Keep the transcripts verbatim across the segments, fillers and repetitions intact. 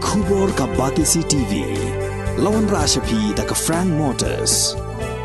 Khubor ka Batesi T V. La wanrah sha phi da ka Frank Motors.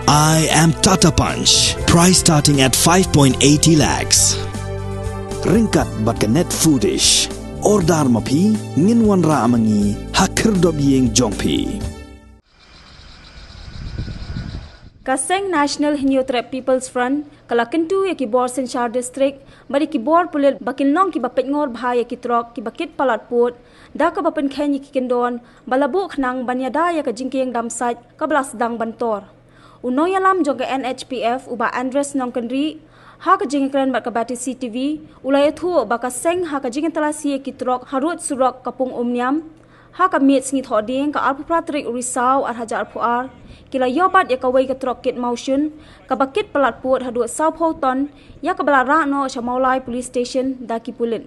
I am Tata Punch. Price starting at five point eighty lakhs. Ryngkat bad ka Net Foodish. Order ma phi, ngin wanrah ma ngi ha khyrdop ïing jong phi. Ka seng National Hynñiewtrep People's Front ka la kyntu ïa ki bor synshar district bad ïa ki bor pulit ba kin long kiba peit ngor bha ïa ki trok kiba kit palat pud, da kaba pynkheiñ ïa ki kyndon ba la buh khnang ban ïada ïa ka jingkieng dam sait kaba la sdang ban tor. U nongïalam jong ka N H P F, u Bah Andres Nongkynrih, ha ka jingïakren bad ka Batesi T V, u la ïathuh ba ka seng ha ka jingïatalasi ïa ki trok harud surok ka Pung Umniam, ha ka miet sngi Thohdieng ka arphew phra tarik u Risaw ar hajar arphew ar, ki la ïoh bat ïa kawei ka trok kit mawshun, kaba kit palat pud haduh sawphew ton, ïa kaba la rah noh sha Mawlai Police Station da ki pulit.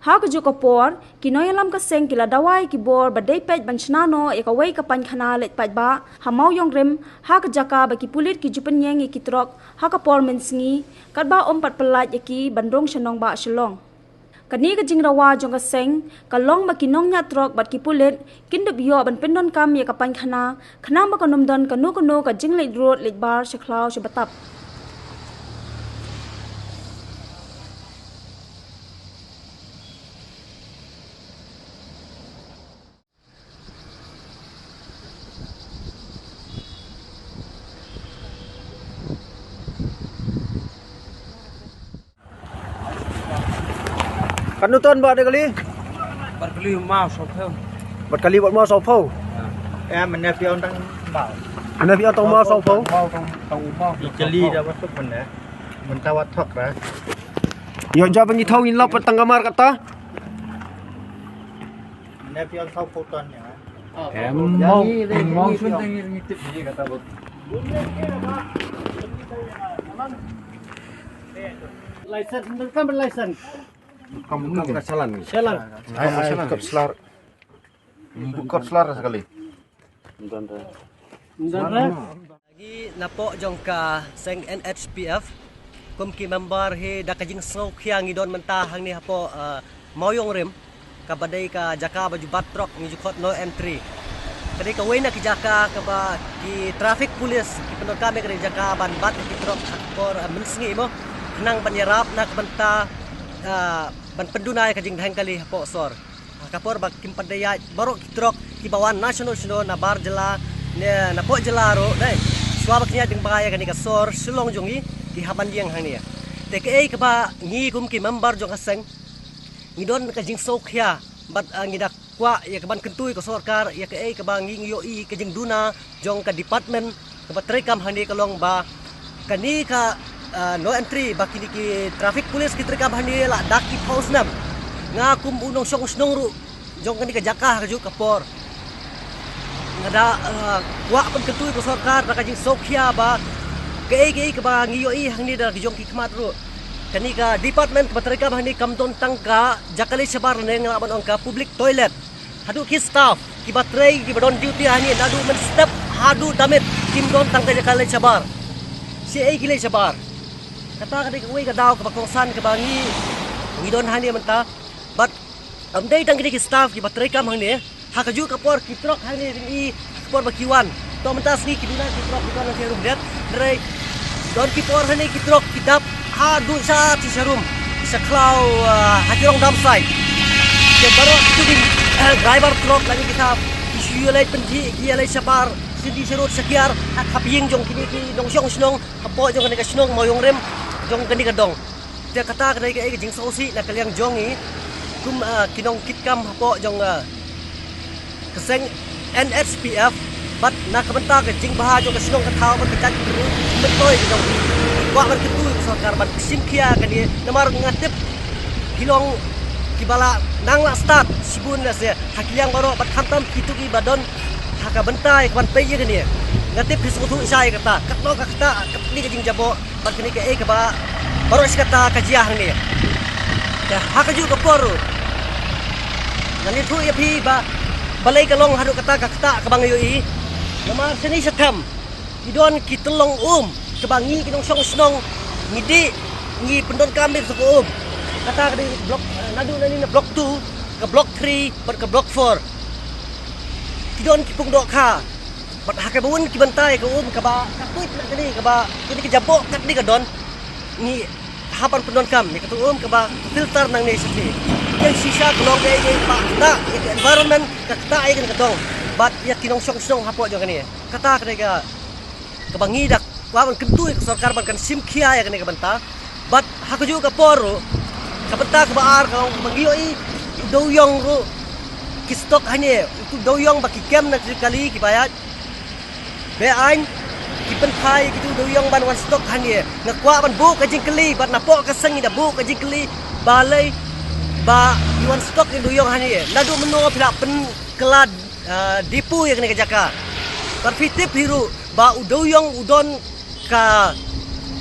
Ha kajuh ka por, ki nongïalam ka seng ki la dawa ïa ki bor ba dei peit ban shna noh ïa kawei ka painkhana leit paidbah ha Mawïong Rim, ha ka jaka ba ki pulit ki ju pynïeng ïa ki trok ha ka por mynsngi, katba ym pat pyllait ïa ki ban rung sha nongbah Shillong. Kane ka jingdawa jong ka seng ka long ba ki nongñiah trok bad ki pulit kin dup ïoh ban pyndonkam ïa ka painkhana, khnang ba kan ym don kano kano ka jingleit rud leit bar sha khlaw sha btap. Katno ton ba da kali? Bad kali ma sawphew. Bad kali bad ma sawphew. Ya, mynne phi ong tang ma. Mynne phi ong tang ma sawphew. Ma tang, tang ma. Kali da ba suk mynne. Mynta wat thok ra. Ïoh ja ba ngi thaw ngin lap tang kamar kata. Mynne phi ong sawphew ton ïa. Em, mau, mau sun tang ngi tip ni kata bot. License, bener kan berlicense? Kam, kam ka challan. Challan. Ai, ai, kop slar. Kop slar sekali. Bener. Ngi napoh jong ka seng N H P F, kum ki member hi da ka jingsngewkhia ngi don mynta hangne hapoh, eh, Mawïong Rim, kaba dei ka jaka ba ju bat trok ngi ju khot no entry. Ka dei kawei na ki jaka kaba ki traffic police ki pyndonkam ïa ka dei jaka ban bat ïa ki trok ha ka por, eh, mynsngi mo. Khnang ban ïarap na ka bynta, eh, ban pynduna ïa ka jingdheng kali hapoh sor. Ha ka por ba kim pat da ïaid baroh ki trok kiba wan na shano shano na bar jylla ne napoh jylla ruh dei. Shuwa ba kin ïaid lyngba ïa kane ka sor Shillong jong ngi ki hap ban ïeng hangne. Te kaei kaba ngi kum ki member jong ka seng ngi don ka jingsngewkhia bad, ah, ngi da kwah ïa ka ban kyntu ïa ka sorkar ïa kaei kaba ngi ngi ïohi ka jingduna jong ka department kaba treikam hangne ka long ba kane ka, ah, no entry ba kine ki traffic police ki treikam hangne la dak ki phew snem. Nga kum u nongshong shnong ruh jong kane ka jaka ha kajuh ka por nga da, ah, kwah pynkyntu ïa ka sorkar da ka jingsngewkhia ba kaei kaei kaba ngi ïohi hangne da ki jong ki khmat ruh. Kane ka department kaba treikam hangne kam don tang ka jaka leit shabar ne nga lah ban ong ka public toilet. Haduh ki staff kiba trei kiba don duty hangne naduh mynstep haduh damit kim don tang ka jaka leit shabar. Shaei ki leit shabar? Kata ka dei kawei ka daw kaba kongsan kaba ngi ngi don hangne mynta. Bad ym dei tang kine ki staff kiba treikam hangne. Ha kajuh ka por ki trok hangne ring i ha ka por ba ki wan. To mynta sngi ki duna ki trok ki don hangne rum det. Hynrei don ki por hangne ki trok ki dap haduh sha ti sharum sha khlaw, ah, ha ki rong dam sait. Te baroh tu din, eh, driver trok lane ki staff ki shu ïaleit pynjih ki ïaleit shabar sha ti sharud sha kiar ha khap ïing jong kine ki nongshong shnong hapoh jong kane ka shnong Mawïong Rim jong kane ka dong. Te kata ka dei kaei ka jingsngewsih na ka liang jong ngi kum, ah, ki nongkitkam hapoh jong, ah, ka seng N H P F bad na ka bynta ka jingbha jong ka shnong ka thaw bad ka jaitbynriew myntoi ka jong ngi. Kwah ban kyntu ïa ka sorkar ban shim khia kane namar nga tip ki long kiba la nang la stad shibun lehse ha ki liang baroh bad khamtam kito kiba don ha ka bynta ïa ka ban peit ïa kane. Nga tip ki sngewthuh shai ïa kata katno ka kata katne ka jingjaboh. Bad kane kaei kaba baroh shi katta ka jia hangne. Te ha kajuh ka por ruh ngan ïathuh ïa phi ba balei ka long haduh katta ka kata kaba nga ïohi. Namar shane shathem ki don ki tyllong um kaba ngi ki nongshong shnong ngi dih ngi pyndonkam beit sa ka um. Kata ka dei block, eh, naduh nangne na block two, ka block three bad ka block four. ki don ki pung dohkha. Bad ha kaba bun ki bynta ïa ka um kaba ka tuid na kane kaba kane ka jaboh katne ka don. Ngi hap ban pyndonkam ïa ka tu um kaba filter nangne shatei. Ïa shisha ka long ka ïa ka ba ktah ïa ka environment, ka ktah ïa kane ka dong. Bad ïa ki nongshong shnong hapoh jong kane. Kata kane ka kaba ngi da kwah ban kyntu ïa ka sorkar ban kan shim khia ïa kane ka bynta. Bad ha kajuh ka por ruh, ka bynta kaba ar ka long ba ngi ïohi u dewiong ruh ki stock hangne, utu u dewiong ba ki kem na kali kiba ïaid be-aiñ, ki pynphai ïa kitu u dewiong ban wan stock hangne. Nga kwah ban buh ka jingkylli bad napoh ka seng ngi da buh ka jingkylli balei ba ki wan stock ïa u dewiong hangne. Naduh mynno phi la pynkylla, ah, depo ïa kane ka jaka? Bad phi tip hi ruh ba u dewiong u don ka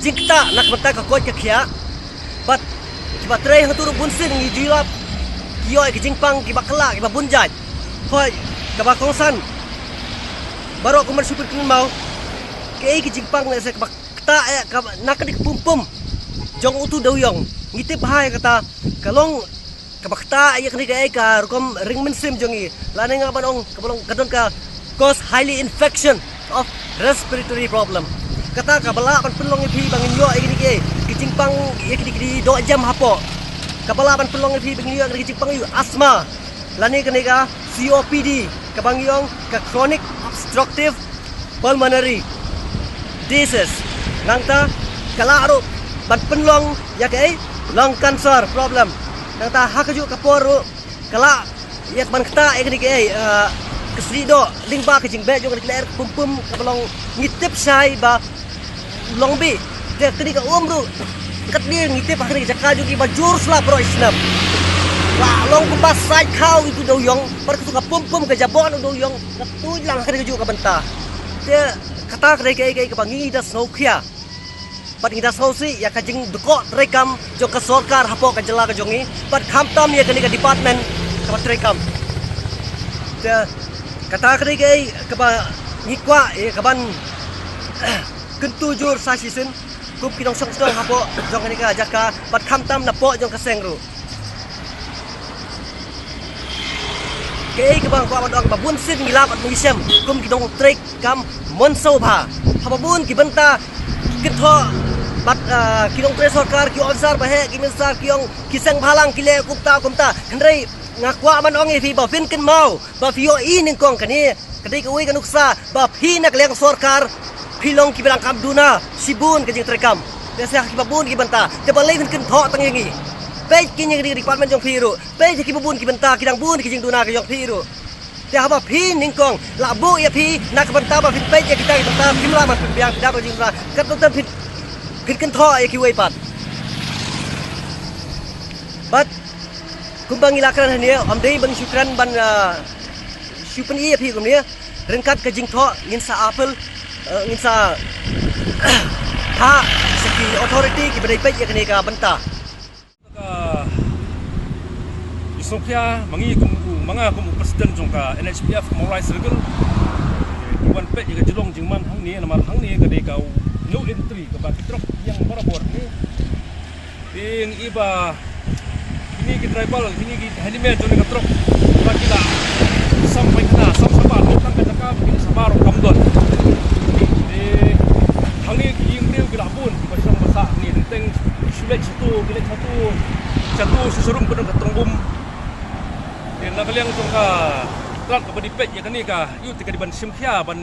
jingktah na ka bynta ka koit ka khiah. Bad kiba trei hangtu ruh bunsien ngi ju ïoh, ki ïoh ïa ki jingpang kiba kylla kiba bun jait. Hooid, kaba kongsan baroh kumba shu pynkynmaw, kaei ki jingpang lehse kaba ktah ïa ka na kane ka pum pum jong utu u dewiong. Ngi tip bha ïa kata ka long kaba ktah ïa kane kaei ka rukom ring mynsiem jong ngi. Lane nga ban ong kaba long ka don ka cause highly infection of respiratory problem. Kata kaba lah ban pynlong ïa phi ba ngin ïoh ïa kine ki, ki jingpang ïa kine ki doh jem hapoh. Kaba lah ban pynlong ïa phi ba ngin ïoh ïa kine ki jingpang ïa u asthma. Lane kane ka C O P D kaba ngi ong ka chronic obstructive pulmonary disease. Nangta ka lah ruh ban pynlong ïa kaei, lung cancer problem. Nangta ha kajuh ka por ruh ka lah ïa ka ban ktah ïa kane kaei, eh, ka sli doh lyngba ka jingbeh jong kane ka lyer pum pum kaba long ngi tip shai ba u long bih. Te kane ka um ruh katne ngi tip ha kane ka jaka jong ki ba jur slap baroh shi snem. Ba long kumba sait khaw ïa utu u dewiong, bad katu ka pum pum ka jaboh na u dewiong ka tuid lang ha kane kajuh ka bynta. Te kata ka dei kaei kaei kaba ngi da sngewkhia. Bad ngi da sngewsih ïa ka jingdkoh treikam jong ka sorkar hapoh ka jylla ka jong ngi bad khamtam ïa kane ka department kaba treikam. Te kata ka dei kaei kaba ngi kwah ïa ka ban kyntu jur sa shisien kum ki nongshong shnong hapoh jong kane ka jaka bad khamtam napoh jong ka seng ruh. Kaei kaba nga kwah ban ong ba bunsien ngi lap bad ngi shem kum ki nongtrei kam mynshuwa bha. Haba bun ki bynta ki kynthoh bad, ah, ki nongtrei sorkar, ki officer ba heh, ki minister ki ong ki seng bhalang, ki leh kumta kumta. Hynrei nga kwah ban ong ïa phi ba phin kynmaw ba phi ïohi nyngkong kane ka dei kawei ka nuksa ba phi na ka liang sorkar phi long kiba dang kam duna shibun ka jingtreikam. Te sa ha kiba bun ki bynta te balei phin kynthoh tang ïa ngi? Peit ki ïa ka department jong phi ruh. Peit ha kiba bun ki bynta ki dang bun ki jingduna ka jong phi ruh. Te haba phi nyngkong la buh ïa phi na ka bynta ba phin peit ïa kita ki bynta, phim lah ban pynbiang, phi dap ka jingduna. Katno te phin, phin kynthoh ïa kiwei pat. Bad kumba ngi la kren hangne, ym dei ba ngi shu kren ban, ah, shu pyni ïa phi kumne. Ryngkat ka jingthoh ngin sa appeal, eh, ngin sa ha sha ki authority kiba dei peit ïa kane ka bynta. Ka, i sngewkhia ma ngi kum u, ma nga kum u president jong ka N H P F Mawlai Circle. Ki wan peit ïa ka jinglong jingman hangne namar hangne ka dei ka u no entry kaba ki trok ïeng barabor ne. Te ngi i ba kine ki tribal, kine ki hanime jong ka trok ba ki la sam paikana, sam sabar, tang ka jaka ba ki la sabar ruh kam don. Te hangne ki ïing briew ki la bun kiba shong ba sah hangne, teng shu leit shatu, ki leit shatu, shatu sha sharum ka don ka trongbum. Te na ka liang jong ka tnat kaba dei peit ïa kane ka, ïoh te ka dei ban shim khia ban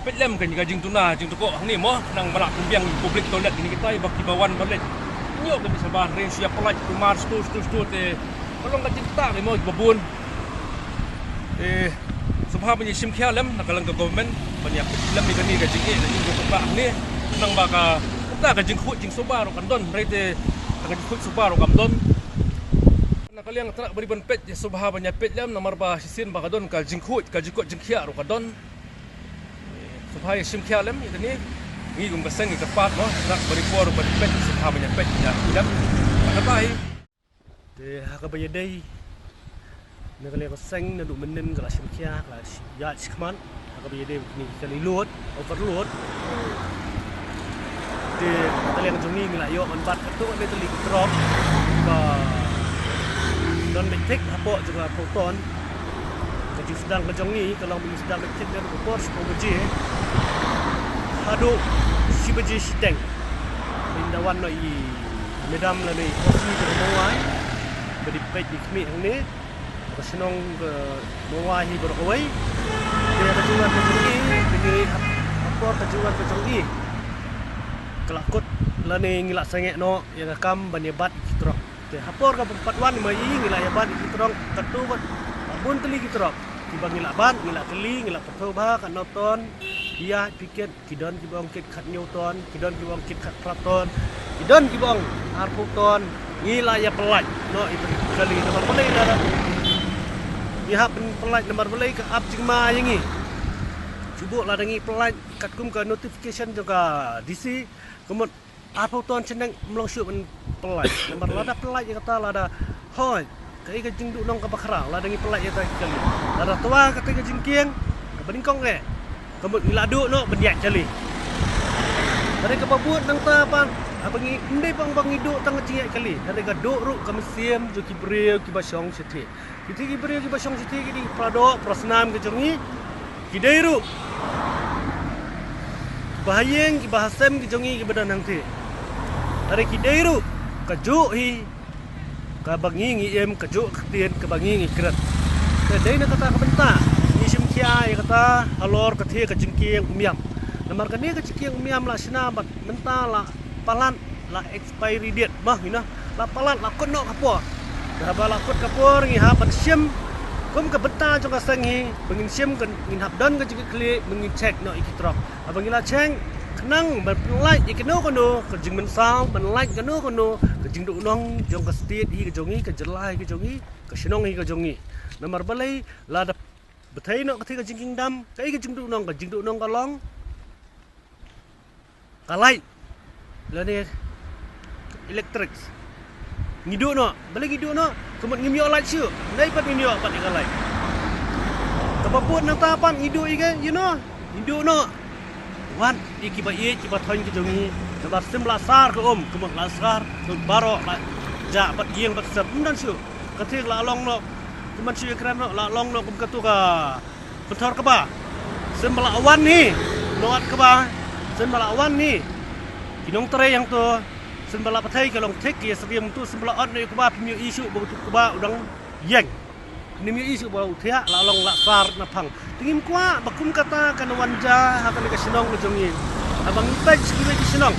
peit lem kane ka jingduna jingdkoh hangne mo, nang ba la pynbiang public toilet kine kita ba kiba wan ba leit. Ïoh ka dei shabar re shu ïa pynlait kumar shatu shatu shatu te ka long ka jingktah re mo kiba bun. Eh, sngewbha ban ïa shim khia lem na ka liang ka government ban ïa peit lem ïa kane ka jingeh ka jingdkoh hangne. Nang ba ka, ka jingkhuid jingsuba ruh kan don, hynrei te ka jingkhuid suba ruh kam don. Na ka liang ka tnat ba dei ban peit, sngewbha ban ïa peit lem namar ba shisien ba ka don ka jingkhuid ka jingkoit jingkhiah ruh ka don. Sngewbha ïa shim khia lem ïa kane. Ngi kum ka seng ngi kyrpad mo, tnat ba dei por ba dei peit, sngewbha ban ïa peit ïa lem. Kata hi. Te ha kaba ïadei na ka liang ka seng naduh mynnin ka la shim khia, ka la ïaid shakhmat. Ha kaba ïadei bad kine ki kali load, overload. Te na ka liang jong ngi ngi la ïoh ban bat katto katne tylli ki trok ba don beit thik hapoh jong ka Photon. Ka jing Sdang ka jong ngi ka long ban sdang ka kit na ka por shiphew baje haduh shi baje shiteng. Ynda wan noh i madam lane i Kosi ka Mawlai ba dei peit i khmih hangne. Ka shnong ka Mawlai hi baroh kawei. Te ka jingwan ka jong ngi, te ngi hap, hapor ka jingwan ka jong ngi, ka la kut lane ngi la sangeh noh ïa ka kam ban ïa bat ïa ki trok. Te hapor kaba pat wan ma i ngi la ïa bat ïa ki trok katto katne, bun tylli ki trok. Kiba ngi la bat, ngi la kylli, ngi la pyrthuh bha, katno ton, ïa phi kit, ki don kiba ong kit khathynñiew ton, ki don kiba ong kit khatphra ton, ki don kiba ong arphew ton. Ngi la ïa pyllait noh ïa ki kali namar balei lada ngi hap ban pyllait namar balei ka ap jingma ïa ngi. Shu buh lada ngi pyllait katkum ka notification jong ka D C, ka mut arphew ton shaneng ym long shuh ban pyllait. Namar lada pyllait ïa kata, lada hoi kaei ka jingduhnong kaba khraw lada ngi pyllait ïa kata ki kali. Lada twa kata ka jingkieng kaba nyngkong eh, ka mut ngi la duh noh ban ïaid kali. Hynrei kaba bud nangta pat, haba ngi, ym dei ba ngi duh tang ka jingïaid kali, hynrei ka duh ruh ka mynsiem jong ki briew kiba shong shathie. Kiti ki briew kiba shong shathie ki dei para doh para snam ka jong ngi. Ki dei ruh kiba ha ïing kiba ha sem ki jong ngi kiba don hangthie. Hynrei ki dei ruh kajuh hi kaba ngi ngi im, kajuh ka ktien kaba ngi ngi kren. Te dei na kata ka bynta ngi shim khia ïa kata halor ka thie ka jingkieng Umïam. Namar kane ka jingkieng Umïam la shna bad mynta la palat, la expiry date, bah, you know, la palat, la kut noh ka por. Te haba la kut ka por ngi hap ban shim kum ka bynta jong ka seng hi, ba ngin shim ka, ngin hap don ka jingkitkhlieh, ba ngin check noh ïa ki trok. Haba ngi la check, khnang ban pyllait ïa kano kano ka jingmynsaw, ban lait kano kano ka jingduhnong jong ka state hi ka jong ngi, ka jylla hi ka jong ngi, ka shnong hi ka jong ngi. Namar balei, lada bthei noh ka thie ka jingkieng dam, kaei ka jingduhnong, ka jingduhnong ka long ka light lane electric. Ngi duh noh, balei ngi duh noh? Ka mut ngim ïoh light shuh. Dei pat ngim ïoh pat ïa ka light. Kaba bud nangta pat ngi duh ïa ka, you know, ngi duh noh. Wat ïa kiba ïeit kiba thoiñ ki jong ngi. Namar shym la sar ka um, ka mut la sar ka baroh la jah bad ïing bad sem, ym don shuh. Ka thie la long noh, kumban shu ïakren noh, la long noh kum katu ka pynthor kaba, shen ba la wan hi, nongat kaba, shen ba la wan hi, ki nongtrei hangto, shen ba la pynthei ka long thik, ki ïa syriem hangto, shen ba la ot noh ïa u kba, phim ïohi shuh ba utu u kba u dang ïeng. Phim ïohi shuh ba u thiah, la long la sar na phang. Te ngim kwah ba kum kata kan wan jia ha kane ka shnong ka jong ngi. Haba ngi peit sha kiwei ki shnong,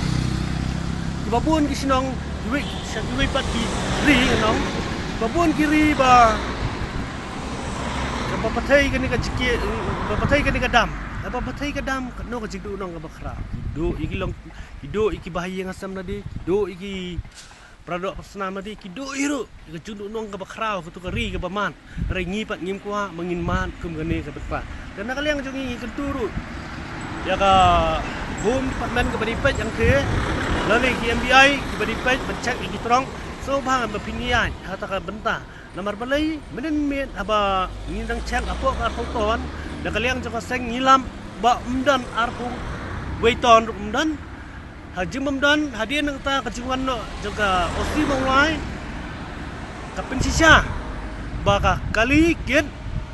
kiba bun ki shnong, kiwei sha kiwei pat ki ri, you know, kiba bun ki ri ba kaba pynthei kane ka jingkieng, kaba pynthei kane ka dam. Kaba pynthei ka dam, katno ka jingduhnong kaba khraw. Ki duh ïa ki long, ki duh ïa kiba ha ïing ha sem lade, ki duh ïa ki para doh para snam lade, ki duh ïa ruh ïa ka jingduhnong kaba khraw, katu ka ri kaba mad. Hynrei ngi pat ngim kwah ba ngin mad kum kane ka bynta. Te na ka liang jong ngi ngi kyntu ruh ïa ka Home Department kaba dei peit hangthie, lane ki M D I kiba dei peit ban check ïa ki trok. Sngewbha ba phin ïaid ha kata ka bynta. Namar balei, mynnin miet haba ngi dang check hapoh ka arphew ton, na ka liang jong ka seng ngi lap ba ym don arphew wei ton ruh ym don. Ha jingbym don, hadien nangta ka jingwan noh jong ka O C Mawlai, ka pynshisha ba ka kali kit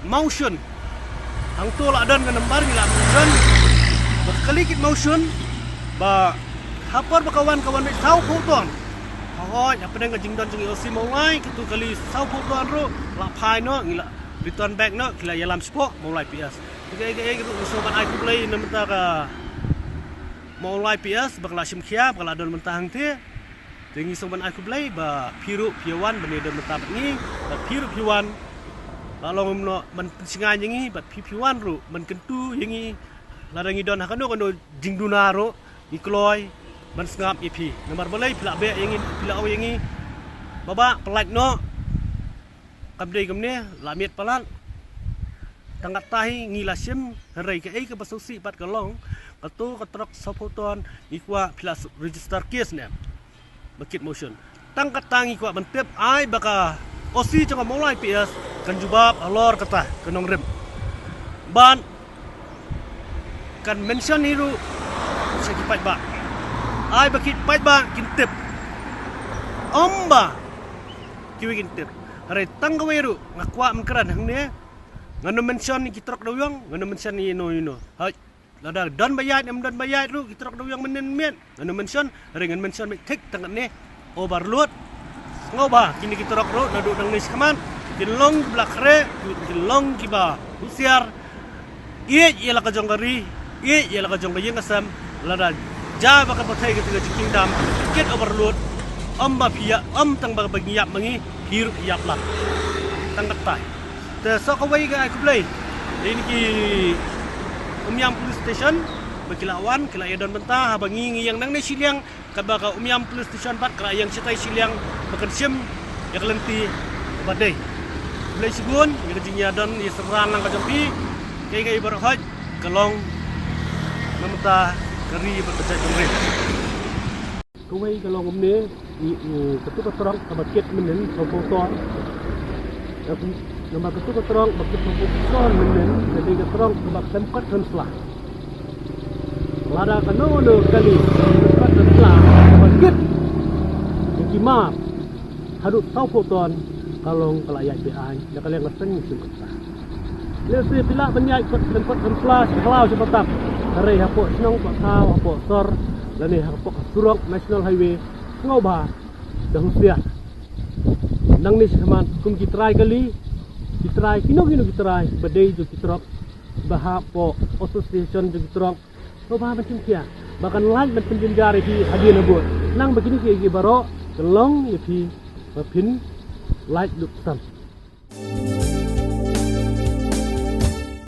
mawshun. Hangto la don ka nambar ngi la mention ba ka kali kit mawshun, ba ha por ba ka wan, ka wan beit sawphew ton. Hooid, hapdeng ka jingdon jong i O C Mawlai, katu kali sawphew ton ruh la phai noh, ngi la return back noh, ki la ïalam shapoh Mawlai P S. Te kaei kaei ruh ngi sngewbha ban ai khublei na bynta ka Mawlai P S ba ka la shim khia, ba ka la don mynta hangthie. Te ngi sngewbha ban ai khublei ba phi ruh phi wan ban ïadon bynta bad ngi, bad phi ruh phi wan, la long noh ban pynsngew ïa ngi, bad phi phi wan ruh ban kyntu ïa ngi. Lada ngi don ha kano kano jingduna ruh, ngi kloi ban sngap ïa phi. Namar balei, phi la beh ïa ngi, phi la ong ïa ngi ba, ba pyllait noh. Kam dei kumne, la miet palat. Tang katta hi ngi la shim, hynrei kaei kaba sngewsih pat ka long, kato ka trok sawphew ton, ngi kwah phi la register case ne em ba kit mawshun. Tang katta ngi kwah ban tip, ai ba ka O C jong ka Mawlai P S kan jubab halor kata ka nongrim. Bad kan mention hi ruh sha ki paidbah. Ai ba ki paidbah kin tip. Ym ba kiwei kin tip. Hynrei tang kawei ruh nga kwah ban kren hangne. Ngan ym mention ïa ki trok dewiong, ngan ym mention ïa ino ino. Hooid. Lada don ba ïaid, ym don ba ïaid ruh ki trok dewiong mynnin miet. Ngan ym mention, hynrei ngan mention beit thik tang katne. Overload. Sngewbha kine ki trok ruh naduh nangne shakhmat kin long kiba la khreh, kin long kiba husiar. Ïeit ïa la ka jong ka ri, ïeit ïa la ka jong ka ïing ka sem. Lada jia ba ka pyrthei ka jingkit overload. Ym ba phi ïap, ym tang ba ngi ïap ma ngi, phi ruh ïap lah. Tang katei. Te sa kawei ka ai khublei ïa kine ki Umiam Police Station ba ki la wan, ki la ïa don bynta haba ngi ngi ïeng nangne shiliang, katba ka Umiam Police Station pat ka la ïeng shatai shiliang ba kan shim ïa ka lynti ba dei. Khublei shibun ïa ka jingïadon ïa synran lang ka jong phi. Kaei kaei baroh hooid ka long na ka bynta ka ri bad ka jaitbynriew. Kawei ka long kumne, i, i, katu ka trok kaba kit mynnin sawphew ton. Namar katu ka trok ba kit sawphew ton mynnin ka dei ka trok kaba khlem kot khlem sla. Lada kano kano ka kali khlem kot khlem sla kaba kit ïa ki mar haduh sawphew ton, ka long ka la ïaid be-aiñ na ka liang ka seng shim ka pisa. Lehse phi lah ban ïaid kot khlem kot khlem sla sha khlaw sha batak, hynrei hapoh shnong hapoh thaw hapoh sor lane hapoh surok National Highway, sngewbha da husiar. Nangne shakhmat kum ki trai kali, ki trai kino kino ki trai ba dei jong ki trok, ba hapoh association jong ki trok, sngewbha ban shim khia ba kan lait ban pynjynjar ïa phi hadien habud. Nang ba kine kiei kiei baroh kan long ïa phi ba phin lait lut tam.